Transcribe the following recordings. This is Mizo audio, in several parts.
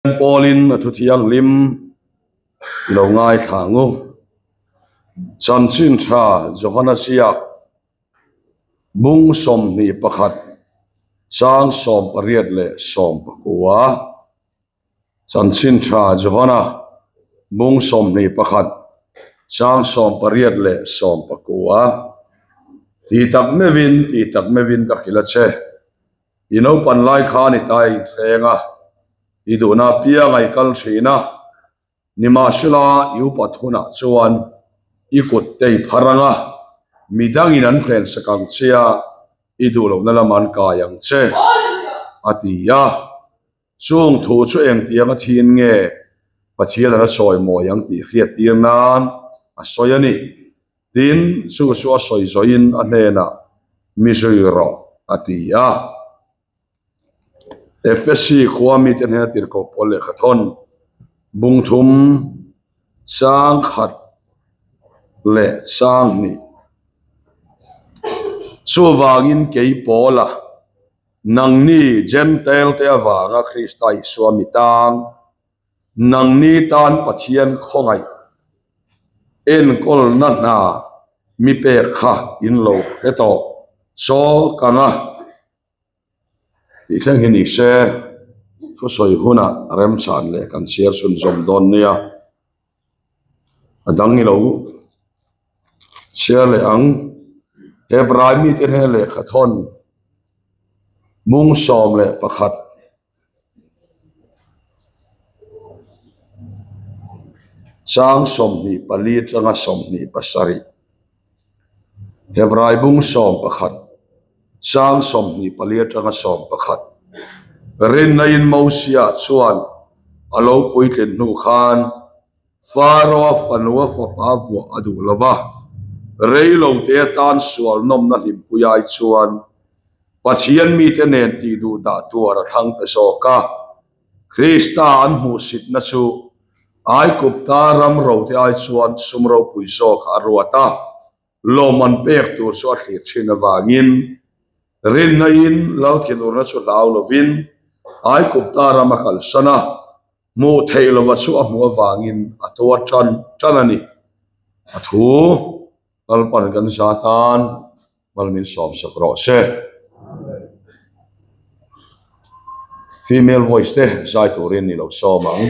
Pawlin a thu thianghlim i lo ngaithla ang u. Chanchin tha Johana ziak bung 21 chang 18 leh 19. Chanchin tha Johana bung 21 chang 18 leh 19. Ti tak meuhin, ti tak meuhin ka hrilh a che. I naupan lai khan i tai thleng a, i duhna apiang a i kal thin a, nimahsela i upat hunah chuan i kut te i phar ang a, midangin an hrensak ang che a, i duh lohna lamah an kai ang che, a ti a. Chung thu chu engtianga thin nge Pathian a la sawi mawi ang tih hriattir nan a sawi a ni. Tin, chu chu a sawi zawhin a hnenah, Mi zui rawh, a ti a. Efesi khua mite hnena tirhkoh pawl lehkha thawn bung thum chang khat leh chang hnih. Chuvangin kei Paula, nangni Jentail te avanga Krista Isua mi tang, Nangni tan Pathian khawngaih enkawlna hna mi pek kha in lo hre tawh chaw kang a tih thleng hi ni se, thusawi hunah remchan leh kan chhiar chhunzawm dawn nia. A dang i lo chhiar leh ang. Hebrai mite hnena lehkha thawn mung 11. Chang 24 atanga 27 Hebrai bung 11 chang 24 atanga 11 Rinna-in Mosia chuan a lo puitlin hnu khan Faro-a fanu a fapa vuah a duh lo va, rei lo te atan sual nawmna hlimpui ai chuan Pathian mite nen tih duh dah tuar a thlang ta zawk a. Krista an hmuhsitna chu Aigupta ram rote ai chuan sum ropui zawk a ruat a, lawmman pek tur chu a thlir thin avangin rinna-in Lalthinurna chu hlau lovin Aigupta ram a kalsan a, hmuh theih lova chu a hmuh avangin a tuar tan tan a ni. A thu Lalpan kan za tan mal min sawmsak rawh se. Female voice te zai turin ni lo sawm ang.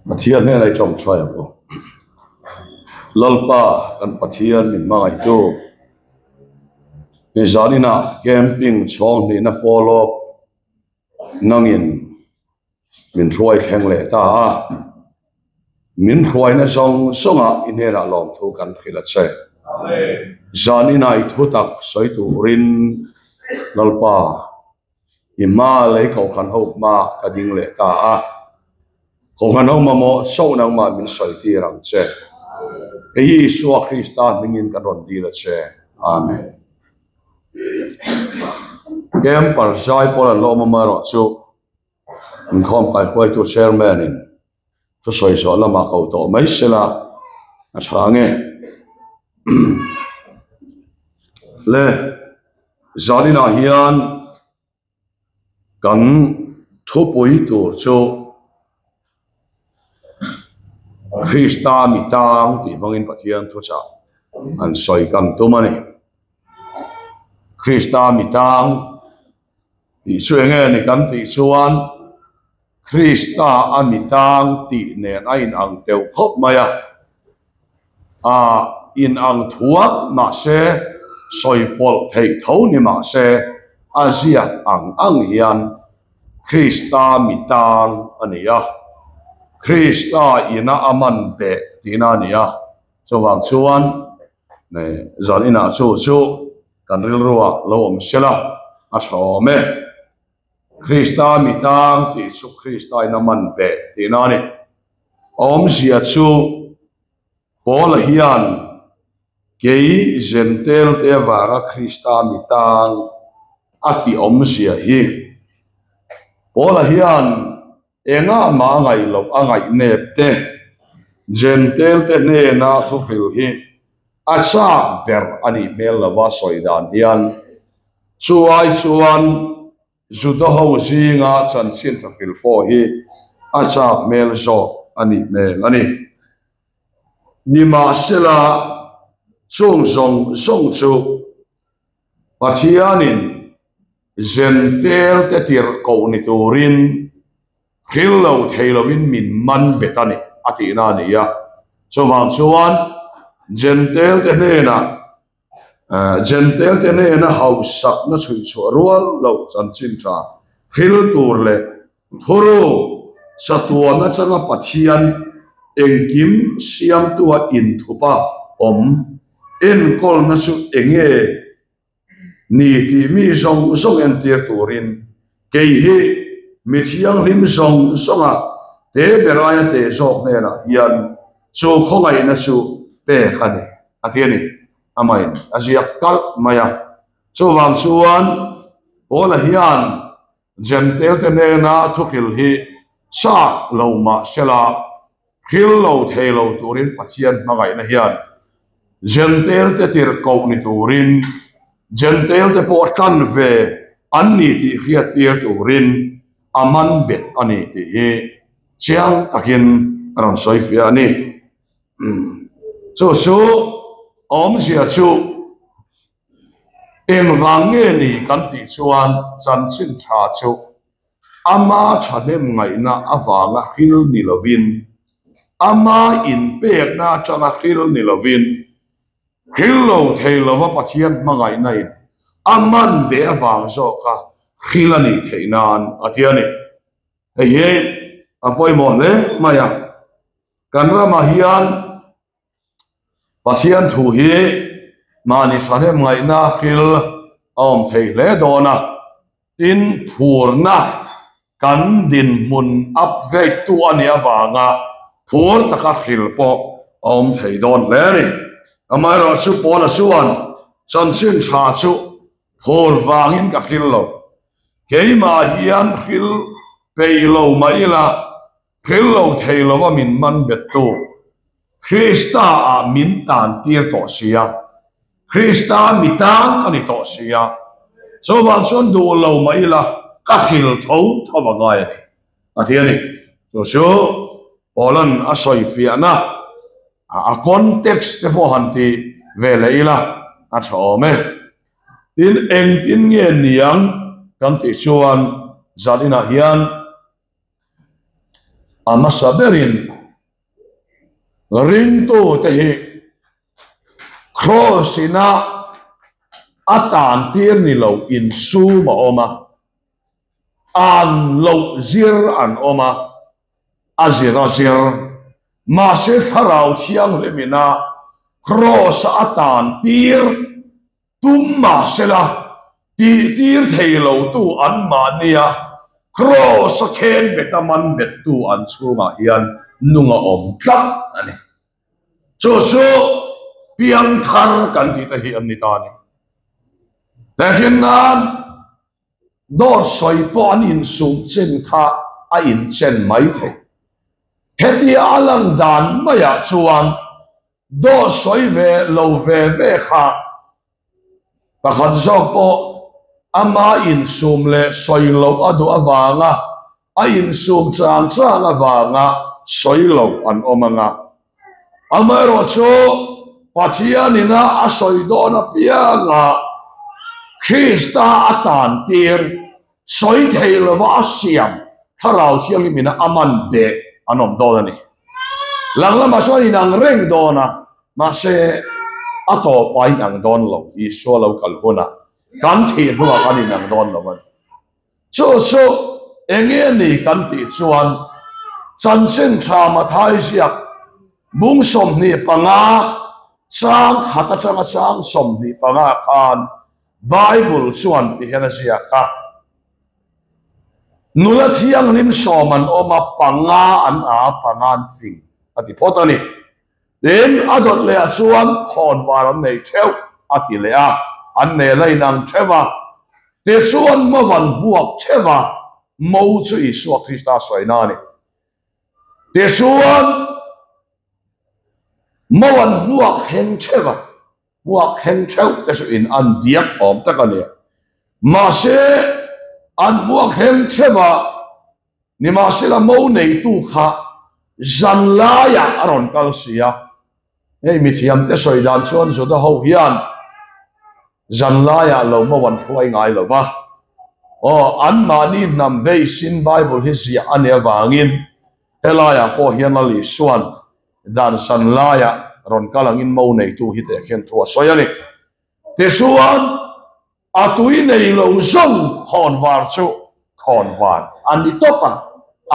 Pathian hnenah i tawngtai ang u. Lalpa kan Pathian min hmangaihtu nizan inah camping chhawng hnihna follow up nangin min hruai thleng leh ta a, min hruaina zawng zawngah i hnenah lawmthu kan hrilh a che. Zan inah i thutak sawi turin Lalpa i hma lei kohhran ho hma ka ding leh ta a, kohhran ho mamawh chauh nangmah min sawi tir ang che. Hei hi Isua Krista hmingin kan rawn dil a che. Amen. Camper zai pawl an lawm amaherawh chu inkhawm kaihruaitu chairman in thusawi zawh lamah ko tawh mai sela a tha nge le zaninah hian Kan thupui tur chu Krista mi tang tih hmangin Pathian thuchah an sawi kan tum a ni. Krista mi tang tih chu eng nge ni kan tih chuan Krista a mi tang tih nen a inang teuh khawp mai a. A inang thuak mahse sawi pawlh theih tho ni mahse a ziak ang ang hian Krista mi tang a ni a, Krista ina a man beh tihna a ni a, chuvang chuan zan inah chu chu kan rilruah lo awm sela a tha awm e. Krista mi tang tih chu Krista ina man beh tihna a ni. Awmzia chu Paula hian Kei Zentelte avanga Krista mi tang a tih awmzia hi Paula hian engah mah a ngaih loh a ngaih nep te Zentelte hnena thuhril hi a chak ber a nih hmel lova sawi dan hian chu ai chuan Juda ho zinga chanchin thahril pawh hi a chak hmel zawk a nih hmel a ni. Nimahsela, chung zawng zawng chu Pathianin Zentelte tirhkoh ni turin hril lo thei lovin min man bet a ni, a tihna a ni a. Chuvang chuan Zentelte hnenah Zentelte hnena hausakna chhuihchhuah rual loh chanchin tha hril tur leh Thuru, chatuan atanga Pathian engkim siamtua inthupa awm enkawlna chu enge ni tih mi zawng zawng entir turin kei hi mi thianghlim zawng zawnga te ber aia te zawk hnenah hian chu khawngaihna chu pek a ni a ti a ni. Amahin a ziak kalh mai a. Chuvang chuan Paula hian Jentail-te hnena thuhril hi chak lo mah sela, hril lo thei lo turin Pathian hmangaihna hian Jentail-te tirhkoh ni turin, Jentail-te pawh tan ve an ni tih hriattir turin a man bet a ni tih hi chiang takin a rawn sawi fiah a ni. Chu chu awmzia chu. Engvang nge ni kan tih chuan chanchin tha chu ama thahnem ngaihna avanga hril ni lovin, ama inpekna atanga hril ni lovin, hril lo thei lova Pathian hmangaihna in a man deh avang zawka hril a nih theih nan a ti a ni. Hei hi a pawimawh hle mai a, kan ramah hian Pathian thu hi mahni thahnem ngaihna thil a awm thei hle dawn a, tin phurna kan dinhmun upgrade tu a nih avanga phur taka hril pawh a awm thei dawn hle a ni. Amaherawhchu Paula chuan chanchin tha chu phur vangin ka hril lo, keimah hian hril peih lo mah ila Hril lo thei lova min man bettu Krista ah min tan tir tawh si a, Krista mi tan ka ni tawh si a, chuvang chuan duh lo mah ila ka hril tho tho va ngai a ni, a ti a ni. Chu chu Paula'n a sawi fiahna a context te pawh han ti ve leh ila a tha awm e. Tin, engtin nge niang kan tih chuan zan inah hian A hmasa berin ringtute hi Kraws ina a tantir ni lo insum a awm a, an loh zir an awm a, a zir a zir. Mahse Thlarau Thianghlim ina Kraws-a a tantir Tum mahsela, tihtir thei lotu anmahnia Kraws-a khen beta man bettu an chhungah hian nung a awm tlat a ni. Chu chu piangthar kan tih te hi an ni ta a ni. Tehkhin nan dawt sawi pawh an insum chin kha a inchen mai thei. Hetia a lan dan maiah chuan Dawt sawi ve lo ve ve kha pakhat zawk pawh ama insum leh sawi loh a duh avanga a insum chang chang avanga sawi lo an awm ang a. Amaherawhchu Pathianina a sawi dawn apianga Krista a tantir Sawi thei lova a siam Thlarau Thianghlimina a man beh an awm dawn a ni. Lang lamah chuan inang reng dawn a, mahse a tawpah inang dawn lo, Isua lo kal hunah kan thih hnuah kan inang dawn lo a ni. Chu chu eng nge ni kan tih chuan chanchin tha Mathai ziak bung 25 chang khat atanga chang 25 khan Bible chuan ti hian a ziak a, Nula thianghlim sawm an awm a, panga an a, panga an fing a ti phawt a ni. Tin, a dawt lehah chuan khawnvar an nei theuh a ti leh a, an nel a inang theuh a. Tichuan Mavan hmuak theuh a, Mo chu Isua Krista sawina a ni. Tichuan Mavan hmuak thleng theuh a, hmuak thleng theuh te chu in an diak awm tak a ni. Mahse, an hmuak thleng theuh a, Nimahsela mo neitu kha zan laiah a rawn kal si a, hei mithiamte sawi dan chuan Juda ho hian zan laiah lo mo an hruai ngai lo va, aw anmahni hnam base-in Bible hi ziah a nih avangin helaiah pawh hian Lal Isua'n dan zan laiah rawn kal angin mo neitu hi teh khian thu a sawi a ni. Tichuan. A tui nei lo zawng khawnvar chu khawnvar a ni tawp a,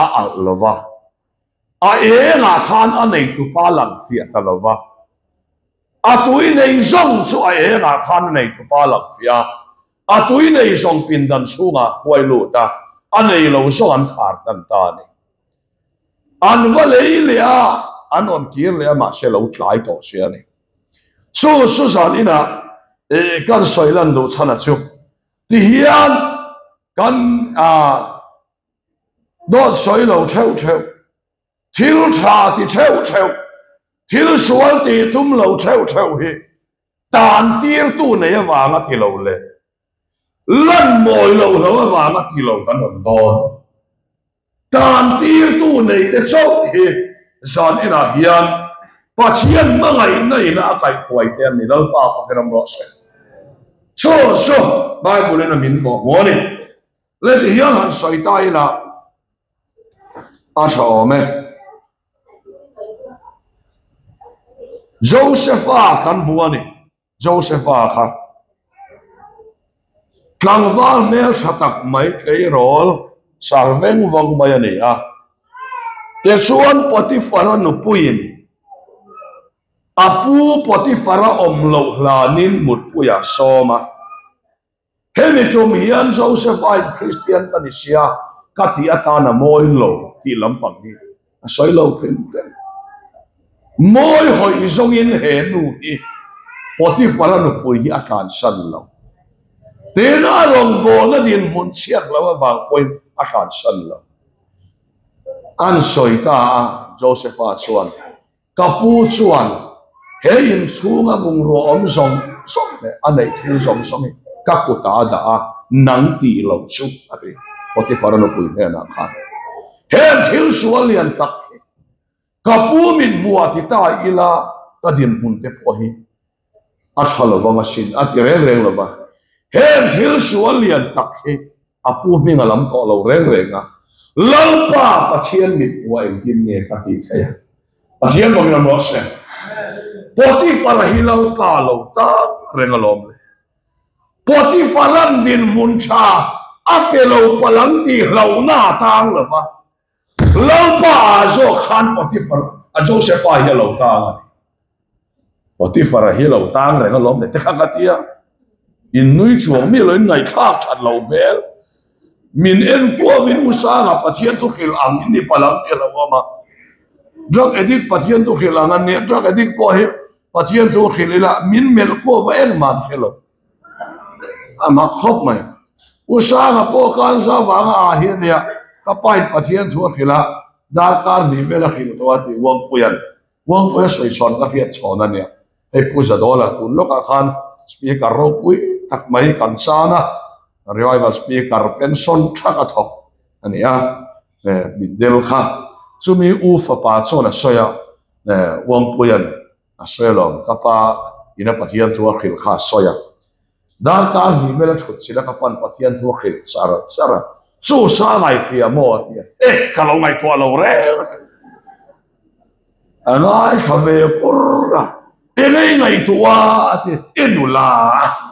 a alh lo va. A engah khan a neitupa lang fiah ta lo va. A tui nei zawng chu a engah khan a neitupa lang fiah a, a tui nei zawng pindan chhungah huai lut a, a nei lo zawng an khar hnan ta a ni. An va lei leh a, an rawn kir leh a, mahse lo tlai tawh si a ni. Chu chu zan inah kan sawi lan duh chhan a chu ti hian kan dawt sawi lo theuh theuh, thil tha ti theuh theuh, thil sual tih tum lo theuh theuh hi tan tirtu nei avanga ti lo leh lan mawi lo hlo avanga ti lo kan awm dawn. Tan tirtu neite chauh hi zan inah hian Pathian hmangaihna ina a kaihkuai te a ni. Lalpa fakin awm rawh se. Chu chu Bible in a min kawh hmu a ni. Le ti hian han sawi ta ila a tha awm e. Josepha kan hmu a ni. Josepha kha tlangval hmel tha tak mai tleirawl sar veng vang mai a ni a, tichuan Potiphar-a nupuiin a pu Potiphar-a awm loh hlanin mutpuiah a sawm a. Hemi tum hian Joseph-a Kristian ka ni sia ka tih atan a mawi lo tih lampang hi a sawi lo hrim hrim. Mawi hawih zawngin he nu hi Potiphar-a nupui hi a tlansan lo. Tin, a rawngbawlna dinhmun chhiat lo avang pawhin a tlansan lo. An sawi ta a, Joseph-a chuan. Ka pu chuan he inchhunga bungrua awm zawng zawng leh a neih thil zawng zawng hi ka kutah a dah a, nang tih loh chu, a ti. Potiphar-a nupui hnenah khan, Heng thil sual lian tak hi ka pu min hmuh a ti ta ila ka dinhmun te pawh hi a tha lo vang asin, a ti reng reng lo va. Heng thil sual lian tak hi a pu hming a lam tawh lo reng reng a, Lalpa Pathian mit hmuh a engtin nge ka tih theih a? Pathian vangin a rawh se. Potiphar-a hi Lalpa lo tan reng alawm le. Potiphar-a'n dinhmun tha a pe lo palang tih hlauhna a tang lo va, Lalpa ah zawk khan Potiphar a Josepha hi a lo tang a ni. Potiphar a hi lo tang reng alawm le te kha ka ti a. In nui chuang mi lo in ngaihthlak that lo hmel. Min en kuavin U Sanga Pathian thu hrilh ang in ni palh ang tih a lo awm a. Drug addict Pathian thu hrilh ang an nia, drug addict pawh hi Pathian thu hrilh ila min melh kuava engmah an hre lo. A mak khawp mai. U Sanga pawh khan Zavanga ah hi a nia, ka pain Pathian thu a hrilh a, darkar hnih vel a hrilh tawh a tih Uangpuia'n Uangpuia sawi chhawn ka hriat chhawn a nia. Hei Pu Zadawla tun lawkah khan Speaker ropui tak mai kan chan a, Revival Speaker pension tha ka thawk a ni a, mitdel kha chumi u fapa chuan a sawi a, Uangpuia'n A sawi alawm, ka pa ina Pathian thu a hrilh kha a sawi a. Darkar hnih vel a thut chilh a, ka pa'n Pathian thu a hrilh char char a. Chu sa ngaihtuah maw a ti a, eh ka lo ngaihtuah lo reng a ti. A ngaithla ve kur a, eng ei ngaihtuah a ti, i nula a ti.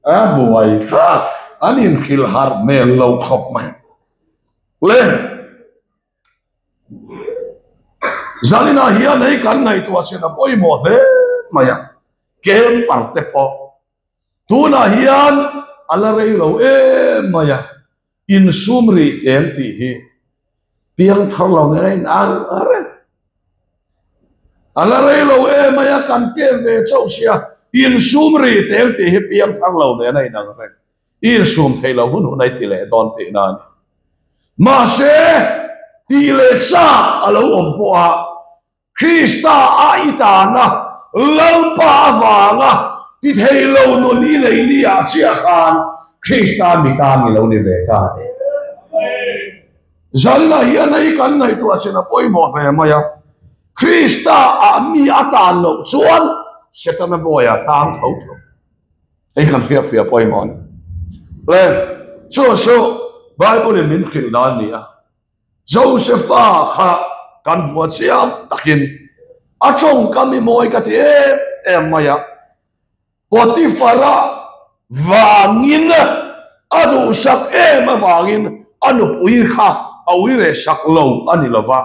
A buai thlak, an inhrilh harh hmel lo khawp mai. Le. Zaninah hian hei kan ngaihtuah chin a pawimawh hle mai a, camper te pawh tunah hian a la rei lo em mai a, insum rih teng tih hi piangthar lo nge reng ang reng. A la rei lo em mai a, kan kem ve chauh sia, insum ri tel tih hi piangthar lo nen a inang reng. I insum theih loh hun hun a i ti leh dawn tihna a ni. Mahse, tih leh chak a lo awm pawh a, Krista a i tana Lalpa avanga ti thei lo nun i nei ni ah chiah khan Krista mi tan i lo ni ve ta a ni. Zalna hian hei kan ngaihtuah chin a pawimawh hle mai a, Krista ah mi a tan loh chuan Setana bawiah tang tho tho. Hei kan hriatfiah pawimawh a ni. Le, chu chu Bible in min hrilh dan a ni a. Josefa kha kan hmu a chiang takin a tawngkam i mawi ka ti em em mai a, Potifara vangin a duhsak em avangin a nupui kha a ui reh sak lo a ni lova,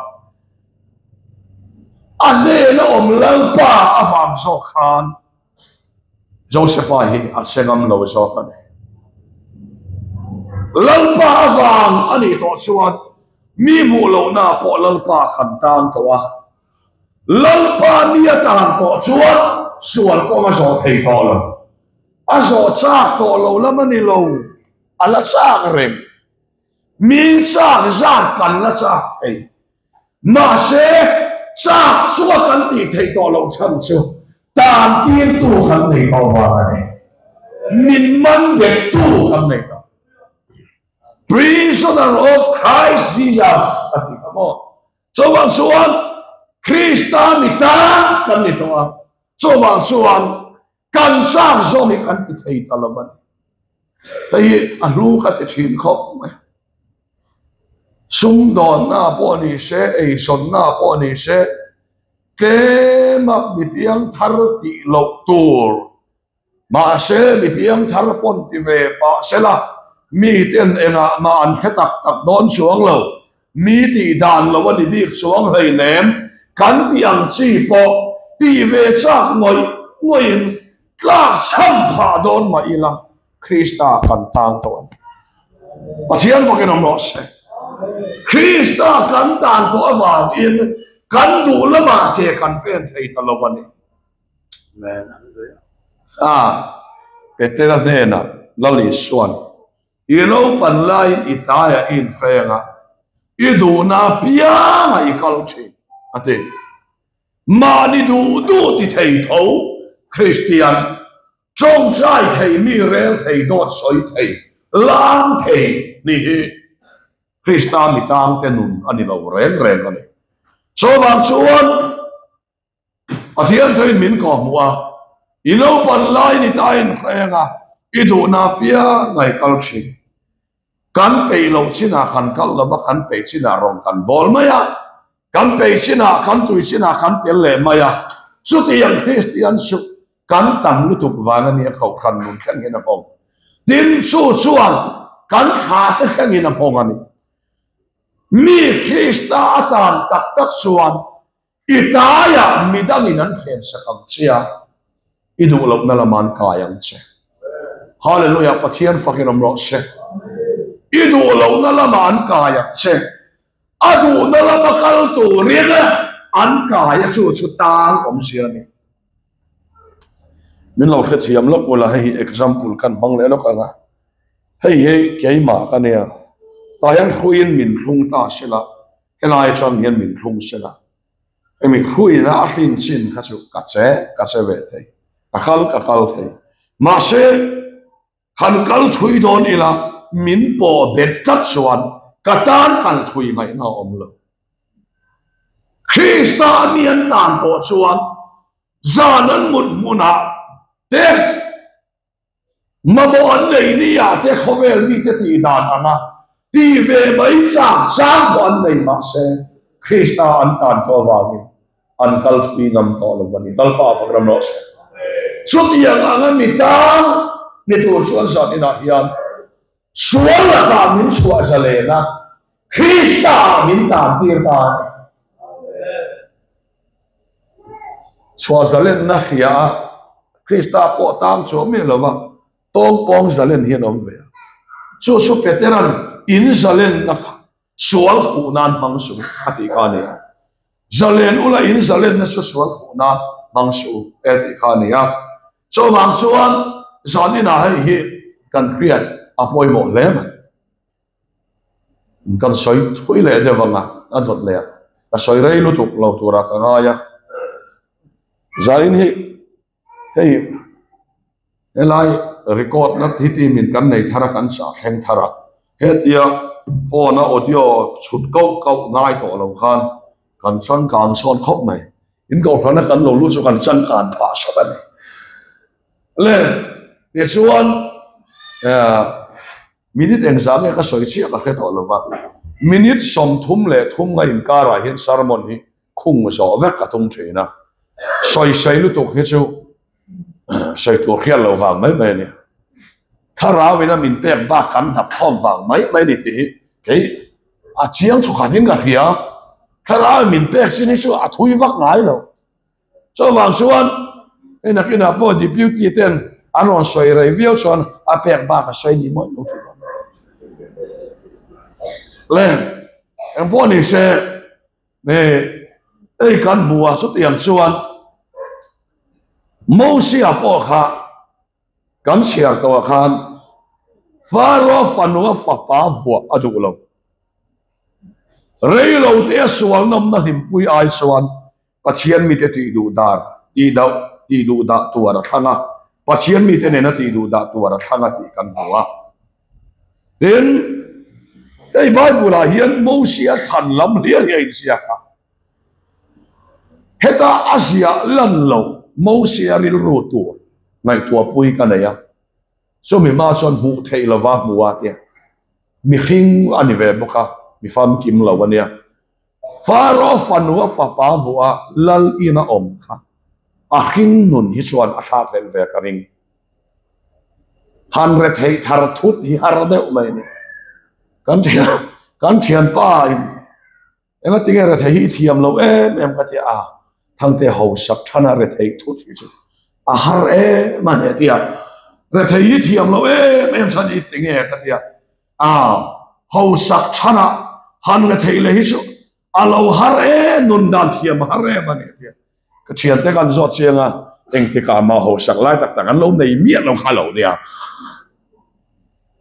a hnena awm Lalpa avang zawk khan Josefa hi a che ngam lo zawk a ni. Lalpa avang a nih tawh chuan mi hmuh lohna pawh Lalpa kan tan tawh a. Lalpa mi a tan tawh chuan sual kawng a zawh thei tawh lo. A zawh chak tawh lo lam a ni lo, a la chak reng. Mi chak zat kan la chak thei. Mahse, chak chunga kan tih theih tawh loh chhan chu tan tirtu kan nei tawh vang a ni. Min man bettu kan nei tawh. Prisoner of Christ Jesus a ti kha maw? Chuvang chuan Krista mi tan kan ni tawh a, chuvang chuan kan chak zawng hi kan ti thei ta lo a ni. Hei hi a hlu ka ti thin khawp mai. Sumdawnna pawh ni se, eisawnna pawh ni se, tlema mi piangthar tih loh tur, mahse mi piangthar pawn ti ve pah sela, miten engah mah an hre tak tak dawn chuang lo, mi tih dan lo a ni bik chuang hleinem, kan tih ang chi pawh tih ve chak ngawih ngawihin tlak chhan phah dawn mah ila, Krista kan tang tawh a ni. Pathian bawkin awm rawh se. Krista kan tan tawh avangin kan duh lamah ke kan pen thei ta lo a ni. Amen. Ah, Petera hnenah Lal Isuan, I naupan laiin i taiah i inhreng a, i duhna apiangah i kal thin, a ti. Mahni duh duh ti thei tho Kristian Tawngtai thei, mi rel thei, dawt sawi thei, lang thei ni hi Krista mi tangte nun a ni lo reng reng a ni. Chuvang chuan Pathian thuin min kawhhmuh a, i naupan lai ni ta in hreng a, i duhna apiang a i kal thin. Kan peih loh chinah kan kal lo va, kan peih chinah rawn kan bawl mai a, kan peih chinah, kan tui chinah kan tel leh mai a. Chutiang Kristian chu kan tam lutuk vang a nia Kohhran nun thleng hian a nghawng. Tin, chu chuan kan thla te thlengin a nghawng a ni. Mi Krista atan tak tak chuan I taiah midangin an hrensak ang che a, i duh lohna lamah an kai ang che. Hallelujah, Pathian fakin awm rawh se. I duh lohna lamah an kai ang che. A duhna lama kal turin an kai a, chu chu tang awmzia a ni. Min lo hrethiam lawk ula, hei hi example kan hmang leh lawk ang a. Hei hi keimah ka nia, tah hian hruiin min thlung ta sela, Helai atang hian min thlung sela, hemi hruina a hrin chin kha chu ka che ka che ve thei, ka kal ka kal thei. Mahse, han kal thui dawn ila min pawh bet tlat chuan ka tan kal thui ngaihna a awm lo. Krista a mi an tan pawh chuan zan an mut hmunah te, Mamawh an nei ni ah te khawvel mite tih dan anga ti ve mai chak chang pawh an nei mahse Krista an tan tawh avangin an kal thui ngam tawh lo a ni. Lalpa a fak ram rawh se. Chutiang anga mi tang ni tur chuan zan inah hian sual lakah min chhuah zalen a, Krista ah min tan tir ta a ni. Chhuah zalenna hria a, Krista pawh tang chuang miah lo va, tawng pawng zalen hian a awm ve a. Chu chu Petera'n in zalenna kha sual khuh nan hmang suh a tih kha a ni a. Zalen ula in zalenna chu sual khuh nan hmang suh u e tih kha a ni a. Chuvang chuan zan inah hei hi kan hriat a pawimawh hle mai. Kan sawi thui leh deuh ang a, a dawt leh a, ka sawi rei lutuk lo turah ka ngai a. Zan in hi hei helai record na hi team in kan nei thar a kan chah thleng thar a hetia phone a audio chhut kauh kauh ngai tawh lo khan kan changkan chhawn khawp mai in kohhran a kan lo lut chu kan changkan phah sawt a ni le tichuan eh minute engzah nge ka sawi chiah ka hre tawh lo va minute 33 nga inkarah hian sermon hi khung zawh vek a tum thin a, sawi sawi lutuk hi chu sawi tur hriat loh vang mai mai a ni. Thlarau ina min pek bak kan hnap khawm vang mai mai a ni tih hi kei a chiang thawkhat in ka hria. Thlarau in min pek chin hi chu a thui vak ngai lo. Chuvang chuan hei nakinah pawh deputy ten an rawn sawi rei viau chuan a pek bak a sawi ni mawlh lo tih dawn. Le engpawh ni se. Hei kan hmu a chutiang chuan Mosia pawh kha kan chhiar tawh ah khan Pharaoh fanua fapa vuah a duh lo. Rei lo te a sual nawmna hlimpui ai chuan Pathian mite tih duh dar tih dauh tih duh dah tuar a thlang a, Pathian mite nena tih duh dah tuar a thlang a tih kan hmu a. Tin, hei Bible ah hian Mosia thlan lam hliar hi a inziak a. Heta a ziah lan lo Mosia rilru tur ngaihtuahpui ka nei a. Chumi hma chuan hmuh theih lova hmu a tia. Mihring a ni ve bawk a, mi famkim lo a nia. Pharaoh fanu a fapa vuah a lal in a awm kha a hring nun hi chuan a thlak hlelh ve ka ring. Han re theih thar thut hi har deuh mai a ni. Kan thian kan thianpa in enga tinge re theih hi i thiam lo em em ka ti a, Thangte hausak thana re theih thut hi chu a har em a ni a ti a. Re theih hi thiam lo em em chhan i tinge ka ti a. A hausak thana han re theih leh hi chu a lo har em nun dan thiam a har em a ni a ti a. Ka thiante kan zawt chiang a, engtikah mah hausak lai tak tak an lo nei miah lo kha lo nia.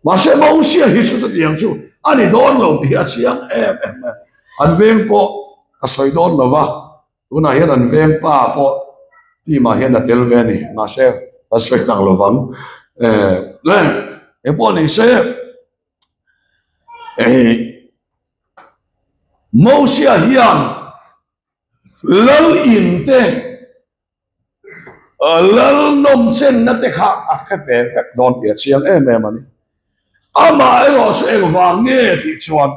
Mahse Mosia hi chu chutiang chu a ni dawn lo tih hi a chiang em em mai. An veng pawh ka sawi dawn lo va, tunah hian an veng pa pawh team ah hian a tel ve a ni. Mahse ka sawi tak lo vang. Le, engpawh ni se, Mosia hian Lal in te, lal nawm chenna te kha a hre ve vek dawn tih a chiang em em a ni. Amah erawh chu engvang nge tih chuan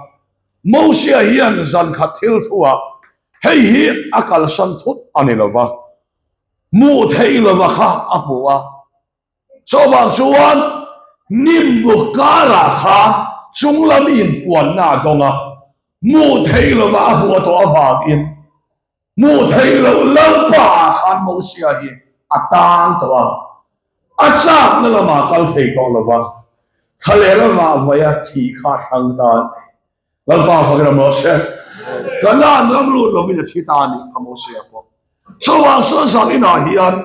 Mosia hian zan khat thil thuah hei hi a kalsan thut a ni lo va, hmuh theih lova kha a hmu a. Chuvang chuan hnimbuk karah khan chunglam inpuanna a dawng a, hmuh theih lova a hmuh tawh avangin hmuh theih loh Lalpa ah khan Mosia hi a tang tawh a, a chakna lamah kal thei tawh lova, thlaler a vahvaia thih kha a thlang ta a ni. Lalpa fakin a Mose, Kanaan ram lut lovin a thi ta a nih kha Mosia pawh. Chuvang chuan zan inah hian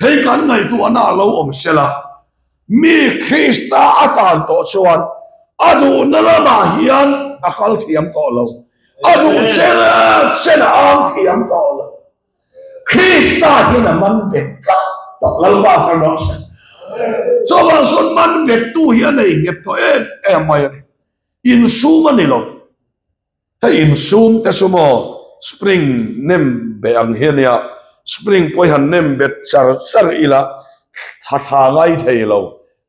hei kan ngaihtuahna a lo awm sela, mi Krista a tan tawh chuan a duhna lamah hian a kal thiam tawh lo, a duh chen chen a am thiam tawh lo. Krista hian a man bet tlat tawh, Lalpa kha Mose. Chuvang chuan man bettu hi a nei nghet tawh em em mai a ni. Insum a ni lo. Hei insum te chu maw spring nem be ang hi a nia, spring pawh hi han nem bet char char ila thla thla ngai thei lo,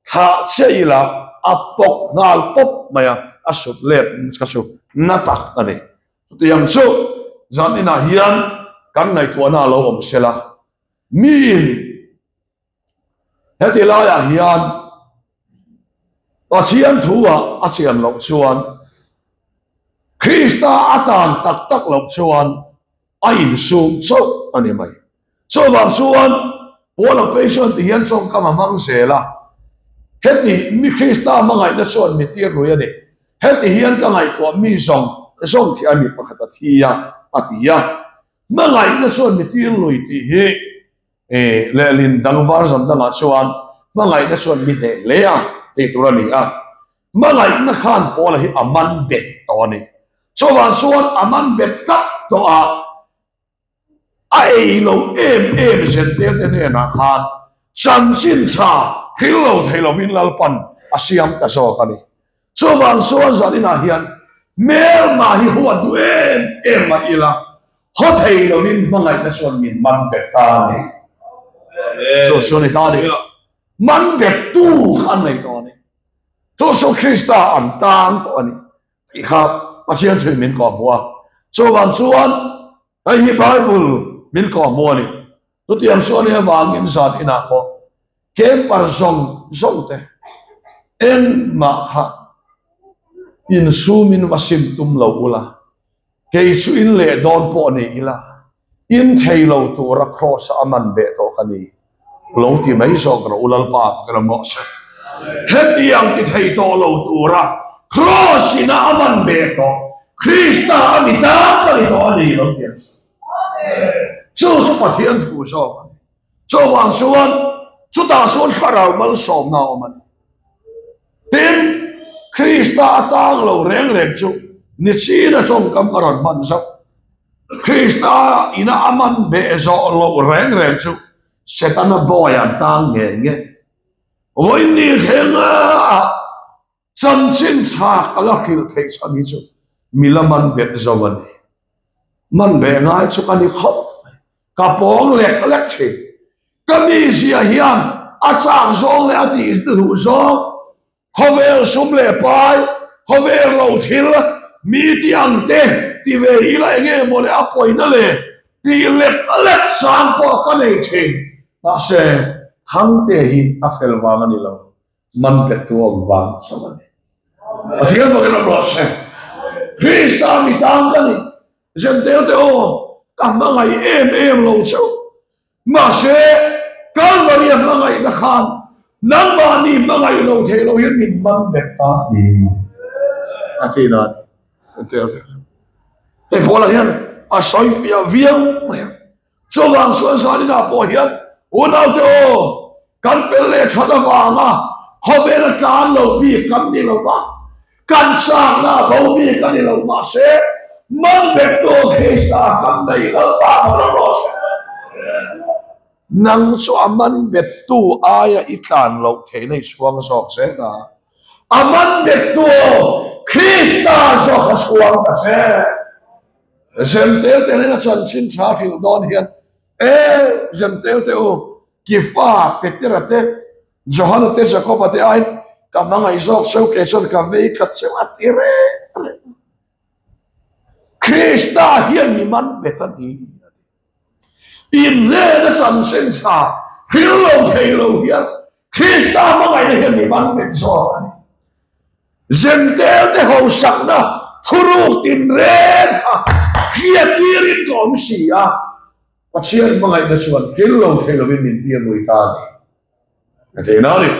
thlah chiah ila a pawk nghal pawp mai a, a sut let kha chu na tak a ni. Chutiang chu zan inah hian kan ngaihtuahna a lo awm sela, miin Heti laiah hian Pathian thu-ah a chian loh chuan, Krista a tan tak tak loh chuan a insum chauh a ni mai. Chuvang chuan Paula phei chuan ti hian tawngkam a hmang zel a, Heti mi Krista hmangaihna chuan mi tir lui a ni. Heti hian ka ngaihtuah mi zawng zawng thiah mi pakhat a thi a, a ti a. Hmangaihna chuan mi tir lui tih hi lehlin dang version dangah chuan hmangaihna chuan mi hneh hle a tih tur a ni a. Hmangaihna khan Paula hi a man bet tawh a ni. Chuvang chuan a man bet tlat tawh a, a ei lo em em zentel te hnenah khan chanchin tha thil lo thei lovin Lalpan a siam ta zawk a ni. Chuvang chuan zaninah hian hmelma hi huat duh em em mah ila, haw thei lovin hmangaihna chuan min man bet ta a ni. Chu chu a ni ta a ni. Man bettu kha an nei tawh a ni. Chu chu Krista an tang tawh a ni. Tih kha Pathian thuin min kawhhmuh a. Chuvang chuan hei hi Bible min kawhhmuh a ni. Chutiang chu a nih avangin zan inah pawh camper zawng zawng te engmah kha insumin va sim tum lo ula, kei chu in leh dawn pawh ni ila in thei lo tura cross-a a man beh tawh ka ni. Lo ti mai zawk rawh u Lalpa ka la mawh se. Hetiang ti thei tawh lo tura Cross ina a man ve tawh Krista a ni tak a ni tawh a ni lo ti ang che. Chu chu Pathian thu zawk a ni. Chuvang chuan chutah chuan thlarau malsawmna a awm a ni. Tin, Krista a tang lo reng reng chu nichin a tawngkam a rawn hman zauh. Krista ina a man beh zawh loh reng reng chu Setana bawi an tang nge nge. Vawiin ni thlenga chanchin tha ka la hrilh theih chhan hi chu mi la man bet zo a ni. Man beh ngai chu ka ni khawp mai. Ka pawng lek lek thin. Ka mizia hian a chak zawng leh a tih duh zawng Khawvel sum leh pai, khawvel ro thil, mi ti ang te ti ve ila enge maw le a pawina le tih lek lek sang pawh ka nei thin. Mahse, Thangte hi a fel vang a ni lo, man pettu awm vang chauh a ni. Pathian fakin awm rawh se. Krista mi tan ka ni. Zentel te aw, ka hmangaih em em lo chauh. Mahse, Kalvaria hmangaihna khan nangmahni hmangaih lo theih loh hian min man bet ta a ni, a ti dan a ni. Hei Paula hian a sawi fiah viau mai a. Chuvang chuan zaninah pawh hian unaute aw, kan fel leh that avanga khawvel a tlan lo bik kan ni lo va, Kan chakna a bo bik a ni lo mahse man bettu Krista kan nei Lalpa ka ram rawh se. Nang chu a man bettu aia i tlan loh theihna i chhuang zawk zel a, a man bettu Krista zawk a chhuang ta che. Zentel te nen a chanchin tha hrilh dawn hian, E Zentel te u, Kifa, Petera te, Johana te Jakoba te aiin ka hmangaih zawk cheu kei chuan ka vei tlat cheu a ti reng reng. Krista hian mi man bet a ni a ti. Inhnena chanchin tha hril lo thei lo hian Krista hmangaihna hian mi man bet zawk a ni. Zentel te hausakna thuruk tinreng kha hriatirin ka awm si a. Pathian hmangaihna chuan thil lo thei lovin min tir lui ta a ni. Ka thei na a ni.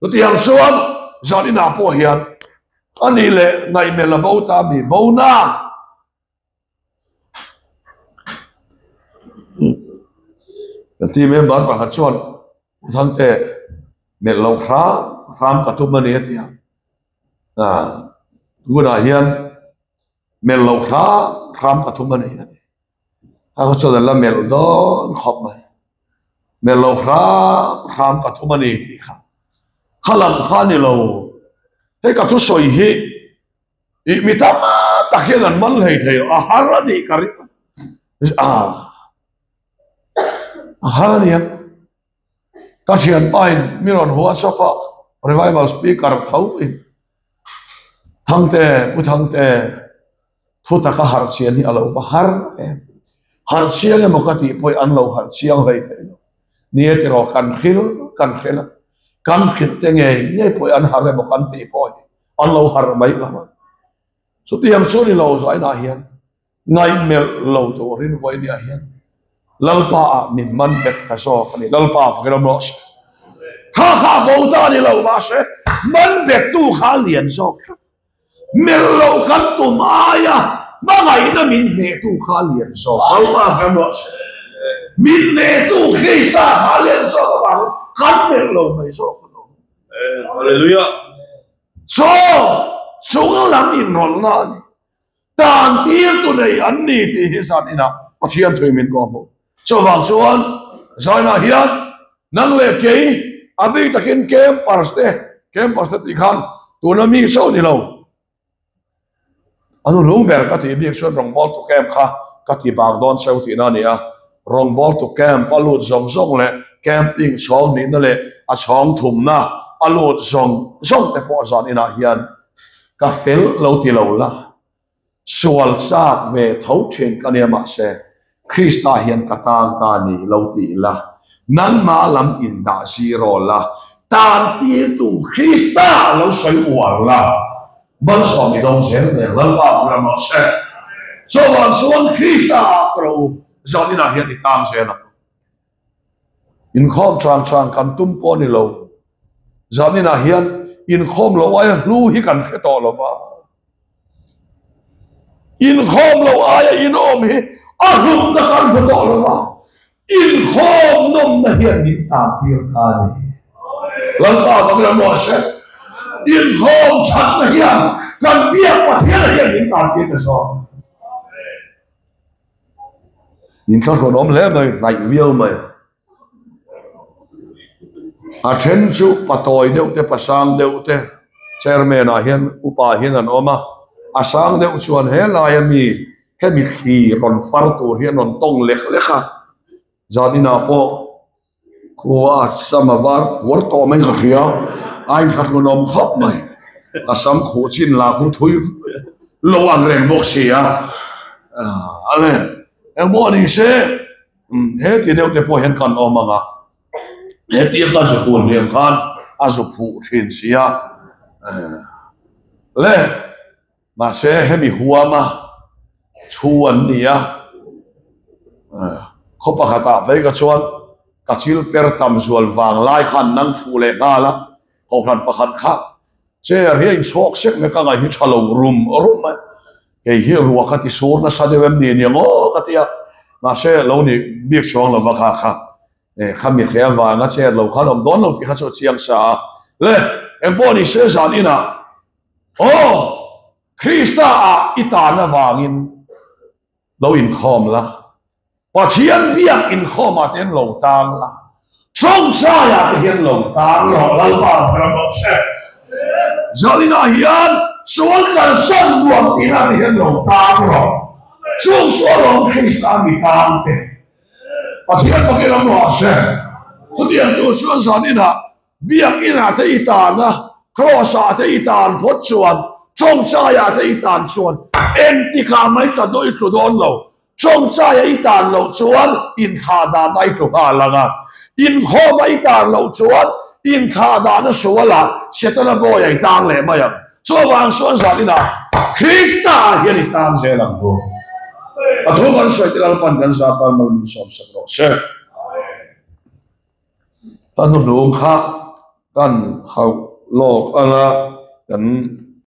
Chutiang chuan zan inah pawh hian a nih leh ngaihmelh a bo ta mi bo na. Kan team member pakhat chuan U Thangte melh loh hram hram ka tum a ni a ti a. Tunah hian melh loh hram hram ka tum a ni a ti. A khaw chuan an la melh dawn khawp mai. Melh loh hram hram ka thum a ni tih kha. Kha lam kha a ni lo. Hei ka thusawi hi ih mi tam tak hian an man hlei thei lo. A har a nih ka ring a. A har a nia. Ka thianpain mi rawn WhatsApp a revival speaker tho in Thangte, Pu Thangte, Thu taka harh chian hi a lo va har em. Harh chiang emaw ka tih pawh hi an lo harh chiang hlei thei lo. Ni e tiraw kan hril kan hril a, kan hrilh te ngei ngei pawh hi an harh emaw kan tih pawh hi an lo harh mai lo a. Chutiang chu ni lo zainah hian ngaihmelh lo turin vawinia hian Lalpa ah min man bet ta zawk a ni. Lalpa fakin awm rawh se. Kha kha a bo ta a ni lo mahse man bettu kha a lian zawk tlat. Melh loh kan tum aia hmangaihna min hnehtu kha a lian zawk. Lalpa hre rawh se. Min hnehtu Krista kha a lian zawk avangin kan melh lo mai zawk a lawm. Hallelujah. Chaw chung lam inrawlhna a ni. Tan tirtu nei an ni tih hi zan inah Pathian thui min kawh hmuh. Chuvang chuan zainah hian nang leh kei a bik takin campers te, campers te tih khan tuna mi chauh ni lo. A hnuhnung ber ka tih bik chuan rawngbawltu camp kha ka ti bang dawn cheu tihna a ni a. Rawngbawltu camp a lut zawng zawng leh camping chhawng nihna leh a chhawng thumna a lut zawng zawng te pawh zan inah hian ka fel lo ti lo la. Sual chak ve tho thin ka nia mahse Krista hian ka tang ta ni lo ti ila nangmah lam in dah zero la tan tirtu Krista lo sawi uar la malsawm i dawng zel nen Lalpa ka ram rawh se. Chuvang chuan Krista ah ka rawh u zan inah hian i tang zel ang. Inkhawm chang chang kan tum pawh a ni lo. Zaninah hian inkhawm lo aia hlu hi kan hre tawh lo va. Inkhawm lo aia inawm hi a hlutna kan hmu tawh lo va. Inkhawm nawmna hian min tan tir ta a ni. Lalpa fak ila maw se. Inkhawm thatna hian kan biak Pathian hian min tan tir ta zawk. Inthlahrun awm hle mai, hnaih viau mai. A then chu patawi deuh te, pasang deuh te chairman ah hian upa hian an awm a, a sang deuh chuan he laia mi hemi thli rawn far tur hi an rawn tawng lek lek a, zan inah pawh Khua a sam a var phuar tawh mai ka hria, a inthlahrun awm khawp mai. A sam khuh chin lah khu thui lo ang reng bawk si a. Ale, engpawh a ni se, he ti deuh te pawh hian kan awm ang a, he tia ka zu kun hliam khan a zu phuh thin si a. Le. Mahse hemi huama chhu an ni a, khaw pakhatah phei ka chuan ka chil per tam zual vang lai khan nang fuh leh nghal a, kohhran pakhat kha chair hi a inchhawk sek mai ka ngaih hi tha lo rum rum mai, kei hi ruah ka ti sur nasa deuh em ni aniang aw ka ti a, mahse lo ni bik chuang lova kha kha khami hle avanga chair lo khan awm dawn lo tih kha chu a chiang sa a, le engpawh ni se zan inah. Aw, Krista ah i tan avangin lo inkhawm la, Pathian biak inkhawm ah te hian lo tang la, tawngtai ah te hian lo tang rawh, Lalpa ram rawh se. Zalin ah hian sual kalsan nuam tihna ah te hian lo tang rawh, chung sual awm Krista mi tang te, Pathian fakin ram rawh se. Chutiang tur chuan zanin ah Biakinah te i tan a, Kraws-ah te i tan phawt chuan, Chawngchaiah te i tan chuan engtikah mai tla dawn i tlu dawn lo. Chawngchaia i tan loh chuan inthlah dana i tlu nghal ang a, inkhawma i tan loh chuan inthlah dana sualah Setana bawiah i tang leh mai ang. Chuvang chuan zaninah Krista-ah hian i tang zel ang u. A thu kan sawi te Lalpan kan zah tan mal min sawmsak rawh se. Ka hnuhnung kha kan hauh lawk ang a, kan.